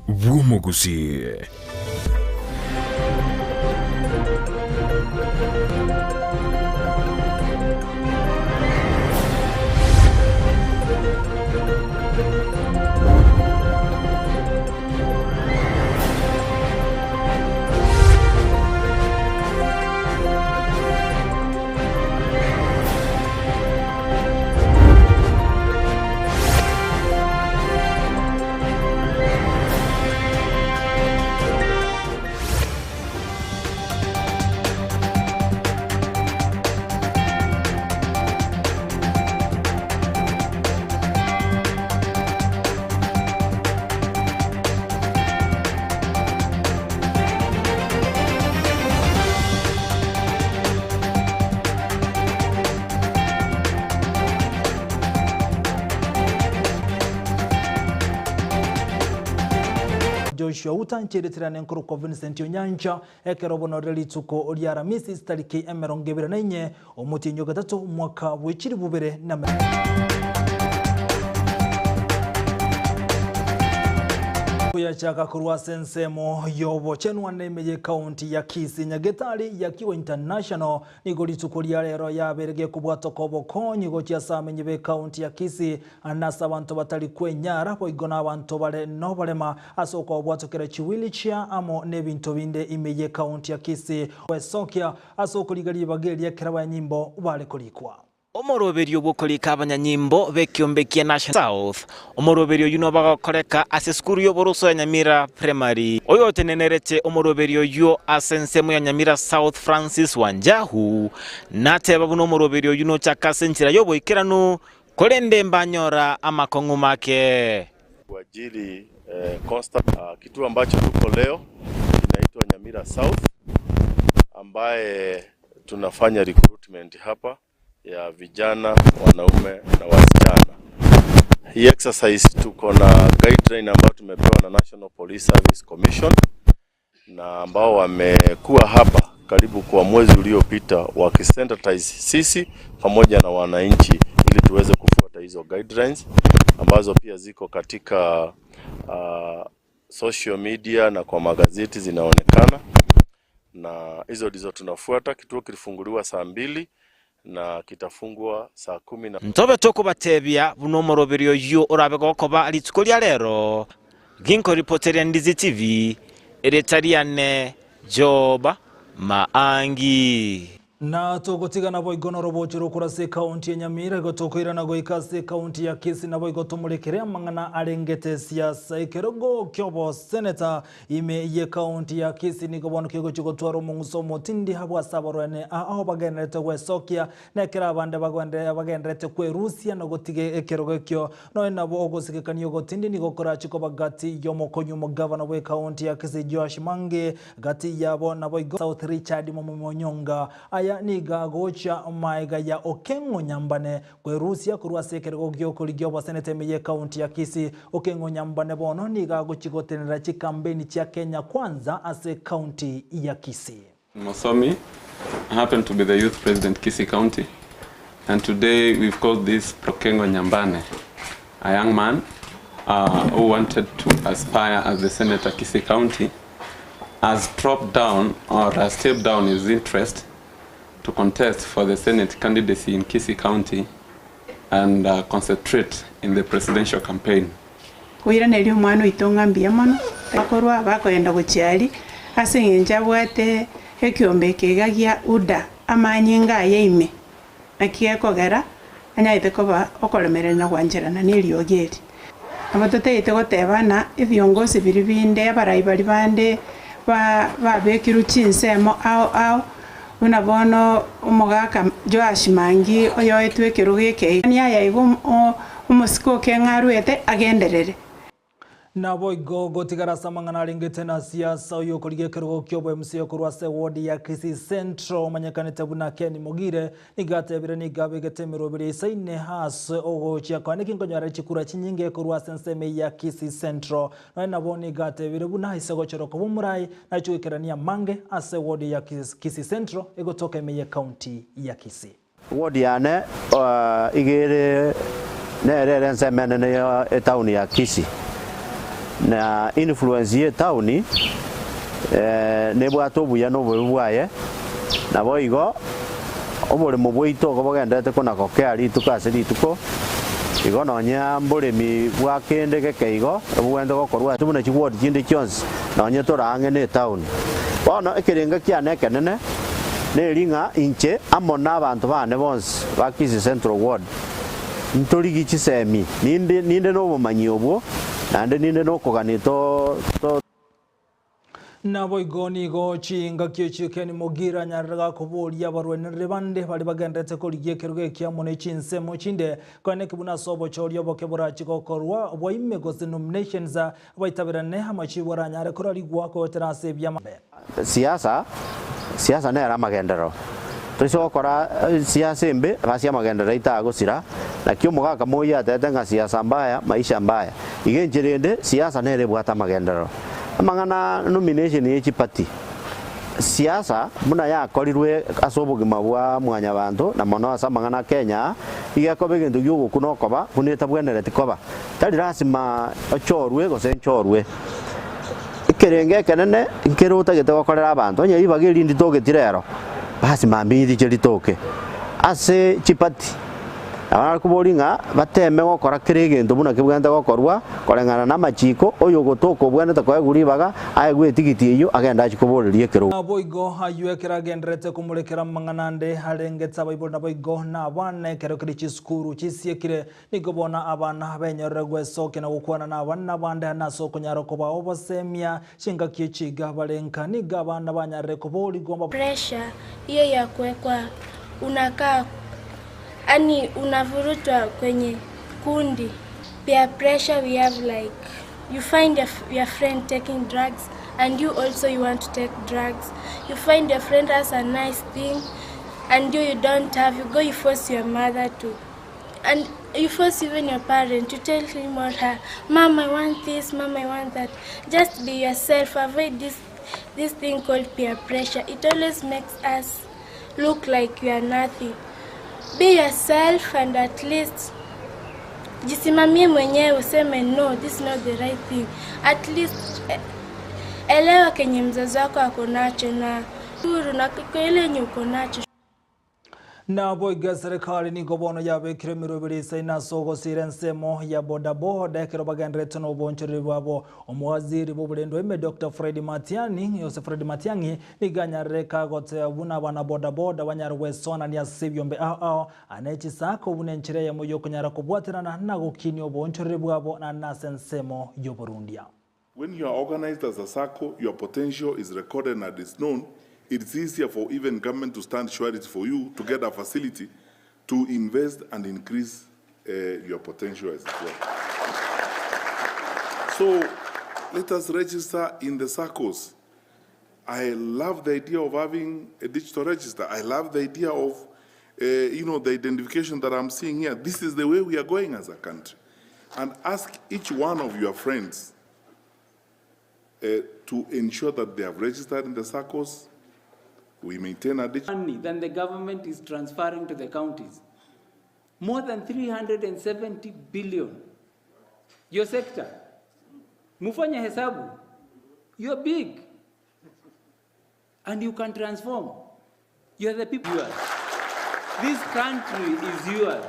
bw'Omogusii. Joshua Utancheretera nenkorokwa Vincent Onyancha, ekero bono rire rituko ria Aramisi chitariki 24, omotienyi o gatato omwaka bwe chilifu bibere na Koyachaka korwa ase ensemo y'obochenwa neme y'ekaunti ya Kisii Nyagetari ya Kiwa International nigo rituko ria rero yabeire gekobwatoka obokonyi gochia ase amenyi b'ekaunti ya Kisii na ase abanto batari kwenyara boigo na abanto bare noborema ase okobwatokera chiwheelchair amo nebinto binde ime y'ekaunti ya Kisii gwesokia ase okoriga ribaga eria ekero abanyanyimbo bare korikwa. Omoroberio bw'okorika abanyanyimbo b'ekiombe kia National South. Omoroberio oyio nobagokoreka ase esukuru y'oboroso ya Nyamira Primary. Oyotenenerete omoroberio oyio ase ensemo ya Nyamira South Francis Wanjahu nateba buna omoroberio oyio nochake ase enchera y'oboikeranu korende mbanyora amakong'u make. Kuajiri constable. Kituo ambacho tuko leo kinaitwa Nyamira South ambaye tunafanya recruitment hapa ya vijana, wanaume na wasichana. Hii exercise tuko na guideline ambayo tumepewa na National Police Service Commission na ambao wamekuwa hapa karibu kwa mwezi uliopita wakisensitize sisi pamoja na wananchi ili tuweze kufuata hizo guidelines ambazo pia ziko katika uh, social media na kwa magazeti zinaonekana, na hizo ndizo tunafuata. Kituo kilifunguliwa saa mbili na kitafungwa saa kumi na Ntobe tokobatebia buna omoroberio oyio orabe gokoba rituko ria rero, ginkoripoteria Ndizi TV, erieta riane Job Maangi. Na togotiga naboigo norobocho rokore ase ekaunti ya Nyamira, igo tokoirana goika ase ekaunti ya Kisii naboigo tomorekere amang'ana arengete siasa. Ekerogo ki'oboseneta ime y'ekaunti ya Kisii nigo bono kegochia gotwara omong'uso omotindi abwo ase abarwani ao bagendererete gwesokia, na ekero abande bagendererete kwerusia na gotiga ekerogo ekio. Nonya nabo ogosigekania ogotindi nigo korachie koba gati y'omokonyi omogavana bw'ekaunti ya Kisii Joash Mange, Gati yabo naboigo South Richard Momonyonga. Aya nigo agocha maega ya Okeng'o Nyambane kwerusia korwa ase ekerogo gi'okorigia oboseneta ime y'ekaunti ya Kisii. Okeng'o Nyambane bono nigo agochia gotenenera chikampeni chia Kenya Kwanza ase ekaunti ya Kisii. Mosomi, I happen to be the youth president Kisii County and today we've called this Okengo Nyambane, a young man uh, who wanted to aspire as the senator Kisii County has dropped down or has stepped down his interest to contest for the Senate candidacy in Kisii County and uh, concentrate in the presidential campaign. Koiraneria omwana oito ng'a mbuya mono, bakorwa bakoenda gochia aria, ase engencho abwate ekiombe eke iga gia UDA, amanyinga aye ime, naki gekogera anyarete koba okoremereria na gwancherana neriogi eri. Nabo totagete goteba ng'a ebiongosi biria binde, abarai baria bande ba babekirwe chinsemo ao ao, buna bono omogaka Joash Mangi oyoetwe ekerogo eke iga, niaya igo omosike oke ng'a arwete agenderere. Naboigo gotigara ase amang'ana arengete na siasa oyo okorigia ekerogo ki'obo MCA korwa ase ward ya Kisii Central omanyekanete buna Ken Mogire nigo atebire nigo abegete emeroberi eisaine ase ogochia kwane naki nkonyora chikura chinyinge korwa ase ensemo eye ya Kisii Central. Nonya nabo nigo atebire buna ase gochorwa koba omorai nache goikerania amange ase ward ya Kisii Central egotoka ime ye county ya Kisii. Ward yane iga ere nere ere ensemo enene ya etaoni ya Kisii. Na influence ye etaoni nebwate obuya na obobe bwaye, naboigo oboremo bwaito igo bogendererete kona-gokea rituko ase rituko, igo nonya mboremi bwa kende geke igo ebogwenerete gokorwa ase buna chiward chinde chionsi nonye tore ang'e ne etaoni. Bono ekerenga kiane ekenene neri ng'a inche amo nabanto bane bonsi ba Kisii Central Ward Ntorigie chisemi, ninde ninde nobomanyi obwo, naende ninde nokogania to to. Naboigo nigo chingaki echio Ken Mogire anyarire gakoboria abarwenereri bande baria bagenderete korigia ekerogo eke amo ne chinsemo chinde koeneki buna ase obochori oboke borachi gokorwa bwa ime gose nominations baitaberane amachibu aranyare korarigwa goetera ase ebiama. Siasa, siasa nere amagenderero. Toise gokora siasa embe, gasi amagenderero aito agosira. Naki omogaka moyio atebete ng'a siasa mbaya, maisha mbaya. Iga enchera ende, siasa nere ebwate amagenderero. Amang'ana nomination ye chiparty, siasa buna yakorirwe ase obogima bwa mwanyabanto na mono ase amang'ana a Kenya aa, iga ekoba egento gi'ogokuna okoba buna etabwenereti koba. Tari lasima ochorwe gose nchorwe. Ekerengo ekenene nkere otagete gokorera abanto, onye ribaga eri nditogeti rero, basi mambia riche ritoke. Ase chipati, nabo nakoboria ng'a bateme gokora kera egento buna kebwenerete gokorwa, koreng'ana namachiko, oyogotoka obwenerete koegwa ribaga, aegwe etigiti eyio, agende achie koboreria ekerogo. Naboigo ayio ekero agendererete komorekera amang'ana ande arengete abaibori naboigo nabana ekero keria chisukuru chisiekire Nigo bono abana benyorire gwesokia na gokwana nabana bande ase okonyara kobao obosemia chingaki echi iga bare nka. Nigo abana banyarire koborigwa. Pressure hiyo ya kuwekwa unakaa yani unavurutwa kwenye kundi peer pressure we have like you find your, your friend taking drugs and you also you want to take drugs you find your friend has a nice thing and you you don't have you go you force your mother to and you force even your parent to tell him or her mom i want this mom i want that just be yourself avoid this this thing called peer pressure it always makes us look like you are nothing be yourself and at least jisimamie mwenyewe useme no this is not the right thing at least eh, elewa kenye mzazi wako ako nacho na huru na kwa ile yenye uko nacho Naboigo eserekari nigo bono yabekire emeroberi isaine ase ogosiira ensemo ya bodaboda ekero bagenderete nobonchoreri bwabo. Omowaziri bw'oborendo ime Doctor Fred Matiani gose Fred Matiang'i nigo anyarire kagoteba buna abana bodaboda banyare gwesoanania ase ebiombe ao ao ane chisako buna enchera eyemo yokonyara kobwaterana na gokinia oboonchoreri bwabo naende ase ensemo y'oborundia. When you are organized as a sacco, your potential is recorded and is known, it's easier for even government to stand surety for you to get a facility to invest and increase uh, your potential as well. So let us register in the SACCOs. I love the idea of having a digital register. I love the idea of, uh, you know, the identification that I'm seeing here. This is the way we are going as a country. And ask each one of your friends uh, to ensure that they have registered in the SACCOs. We maintain a digital money than the government is transferring to the counties. More than 370 billion. Your sector. Mufanye hesabu. You're big. And you can transform. You're the people. Yours. This country is yours.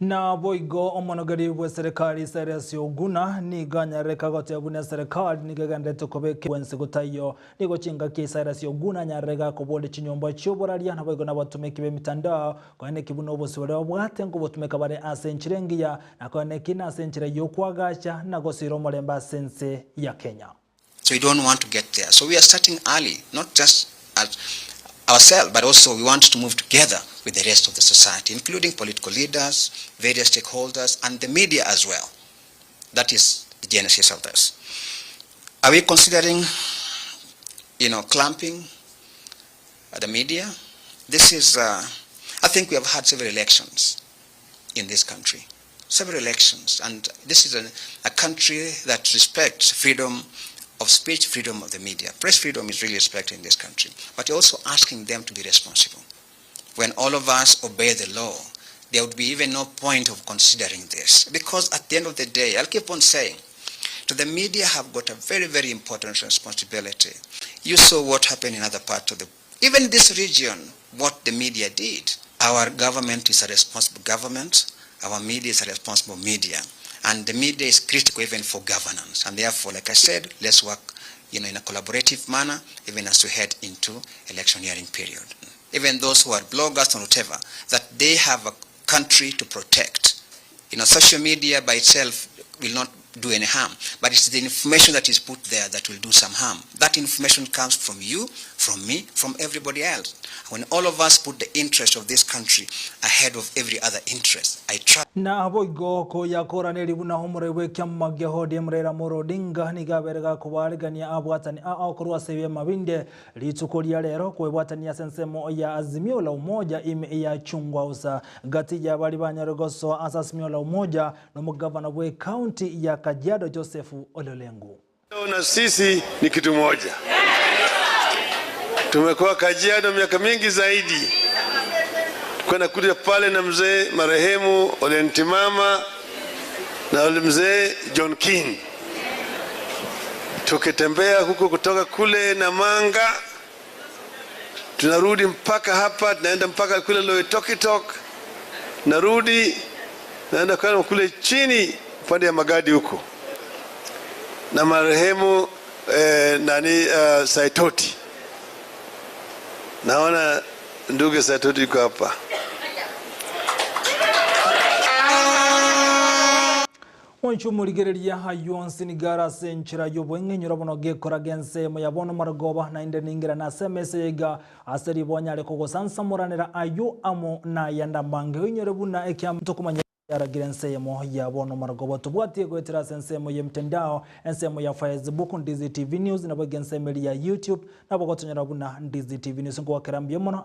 Naboigo omonogeri bw'eserekari Cyrus Oguna nigo anyarire goteba buna eserekari nigo egenderete kobeka bwensi gotaiyo. Nigo chingaki Cyrus Oguna anyarire gakoboria chinyomba chioboraria naboigo nabatumeki b'emitandao koeneki buna obosibore babwate nkobotumeka bare ase enchera engiya na koeneki nase enchera y'okoagacha na gosira omorembe ase ense ya Kenya. So we don't want to get there. So we are starting early, not just as ourselves, but also we want to move together with the rest of the society, including political leaders, various stakeholders, and the media as well. That is the genesis of this. Are we considering, you know, clamping the media? This is, I think we have had several elections in this country. Several elections. And this is a, a country that respects freedom of speech, freedom of the media. Press freedom is really respected in this country. But you're also asking them to be responsible. When all of us obey the law, there would be even no point of considering this. Because at the end of the day, I'll keep on saying, So the media have got a very, very important responsibility. You saw what happened in other parts of the, even this region, what the media did. Our government is a responsible government. Our media is a responsible media. And the media is critical even for governance. And therefore, like I said, let's work in a collaborative manner, even as we head into electioneering period. Even those who are bloggers or whatever, that they have a country to protect. Social media by itself will not do any harm, but it's the information that is put there that will do some harm. That information comes from you, from me, from everybody else. When all of us put the interest of this country ahead of every other interest, I trust. Na boigo koyakoraneri buna omoroi bw'ekiama gia ODM Raila Amolo Odinga nigo abere gakobaarigania abwatani ao korwa ase ebiama binde rituko ria rero kwebwatania ase ensemo ya Azimio la Umoja ime ya Chungwa House. Gati ya baria banyare gosoa ase Azimio la Umoja nomogavana bw'ecounty ya Kajiado Joseph Ole Lenku. Na sisi ni kitu moja. Tumekuwa Kajiado miaka mingi zaidi, kwenda kuja pale na mzee marehemu Ole Ntimama na ule mzee John King, tukitembea huko kutoka kule Namanga tunarudi mpaka hapa, tunaenda mpaka kule Loitokitok, narudi naenda kule chini upande ya Magadi huko na marehemu nani Saitoti. Naona ndugu Saitoti yuko hapa. Mwancho omorigereria aywo onsi nigo are ase enchera y'obweng'enyora bono gekoraga ensemo ya bono marogoba naende ningera nase emesa iga ase ribonyare kogosansamoranera aywo amo nayande amange oinyore buna ekiama tokomanya yaragire ensemo ya bono marogoba tobwatie goetera ase ensemo ya mtandao ensemo ya Facebook Ndizi TV News nabo iga ensemo eria ya YouTube nabo gotonyora buna Ndizi TV News nkogokera mbuya mono.